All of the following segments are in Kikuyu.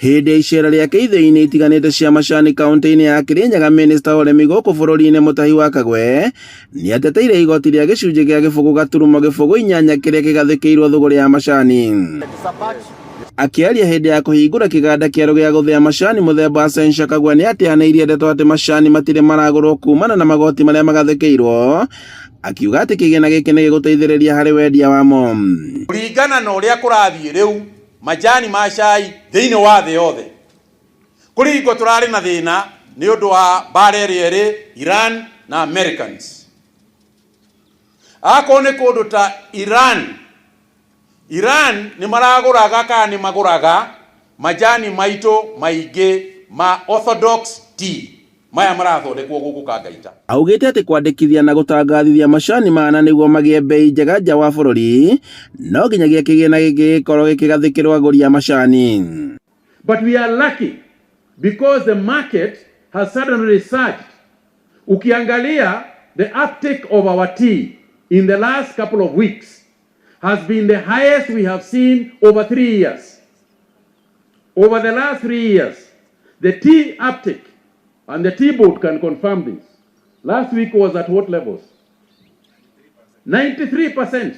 Hĩndĩ ya icera rĩake ithĩi-inĩ itiganĩte cia macani kaunti-inĩ ya Kirinyaga, minista wa ũrĩmi gũkũ bũrũri-inĩ Mutahi wa Kagwe nĩateteire igoti rĩa gĩcunjĩ kĩa gĩbũgũ gaturumo gĩbũgũ inyanya kĩrĩa kĩgathĩkĩirwo thũgũrĩ ya macani. Akĩaria hĩndĩ ya kũhingũra kĩganda kĩerũ gĩa gũthĩa macani mũthemba wa Sencha, Kagwe nĩateanĩirie ndeto atĩ macani matirĩ maragũrwo kumana na magoti marĩa magathĩkĩirwo, akiuga atĩ kĩgĩna gĩkĩ nĩgĩgũteithĩrĩria harĩ wendia wamo. Kũringana na ũrĩa kũrathiĩ rĩu majani ma cai thĩinĩ wa thĩ yothe, kũrĩ hingo tũrarĩ na thĩna nĩ ũndũ wa mbara ĩrĩa ĩrĩ Iran na Americans. Akorwo nĩ kũndũ ta Iran, Iran nĩ maragũraga kana nĩ magũraga majani maitũ maingĩ ma Orthodox tea maya marathondekwo gũkũ Kangaita. Augĩte atĩ kwandĩkithia na gũtangathithia macani maya na nĩguo magĩe mbei njega nja wa bũrũri no nginyagia kĩgĩna gĩkĩ gĩkorwo gĩkĩgathĩkĩrwo agũri a macani. But we are lucky because the market has suddenly surged. Ukiangalia the uptake of our tea in the last couple of weeks has been the highest we have seen over 3 years. Over the last 3 years, the tea uptake, and the tea board can confirm this, last week was at what levels? 93%.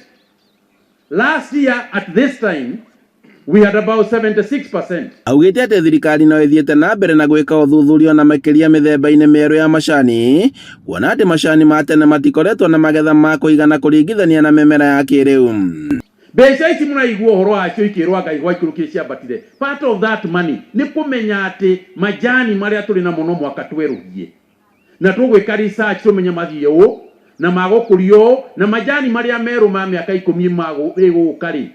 Last year at this time, we had about 76%. Augĩte atĩ thirikari no ĩthiĩte na mbere na gwĩka ũthuthuria na makĩria mĩthemba-inĩ mĩerũ ya macani, kuona atĩ macani ma tene matikoretwo na magetha ma kũigana kũringithania na mĩmera ya kĩrĩu. Mbeca ici mũraigua ũhoro wacio ikĩrwo anga igwaikũrũkire ciambatire, part of that money nĩ kũmenya atĩ majani marĩa tũrĩ namo no mwaka twerũhie, na tũgwĩka research tũmenye mathiĩ ũũ na magũkũrio ũũ, na majani marĩa merũ ma mĩaka ikũmi ĩgũka rĩ,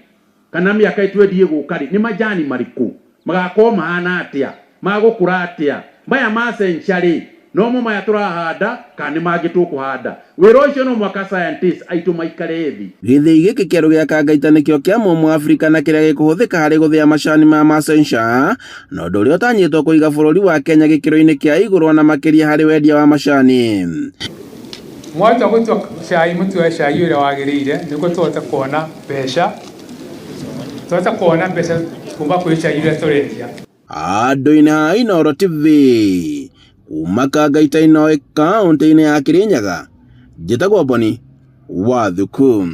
kana mĩaka twendi ĩgũka rĩ, nĩ majani marĩkũ magakorwo mahana atĩa, magũkũra atĩa, maya ma sencha rĩ, nomo maya tũrahanda kana nĩ mangĩ tũkũhanda. Wĩra ũcio no mwaka scientists aitũ maikare thĩ. Gĩthĩi gĩkĩ kĩerũ gĩa Kangaita nĩkĩo kĩa mũmũ Afrika na kĩrĩa gĩkũhũthĩka harĩ gũthĩa macani ma macenca, na ũndũ ũrĩa ũtanyĩtwo kũiga bũrũri wa Kenya gĩkĩro-inĩ kĩa igũrũ na makĩria harĩ wendia wa macani. Mwatua gũtua cai mũtue cai ũrĩa wagĩrĩire nĩguo tũhote kuona mbeca, tũhote kuona mbeca kuma kwĩ cai ũrĩa tũrendia. Andũ-inĩ a Inooro TV kuma Kangaita Inoe kaunti-inĩ ya Kirinyaga, njĩtagwo Boni wa Thuku.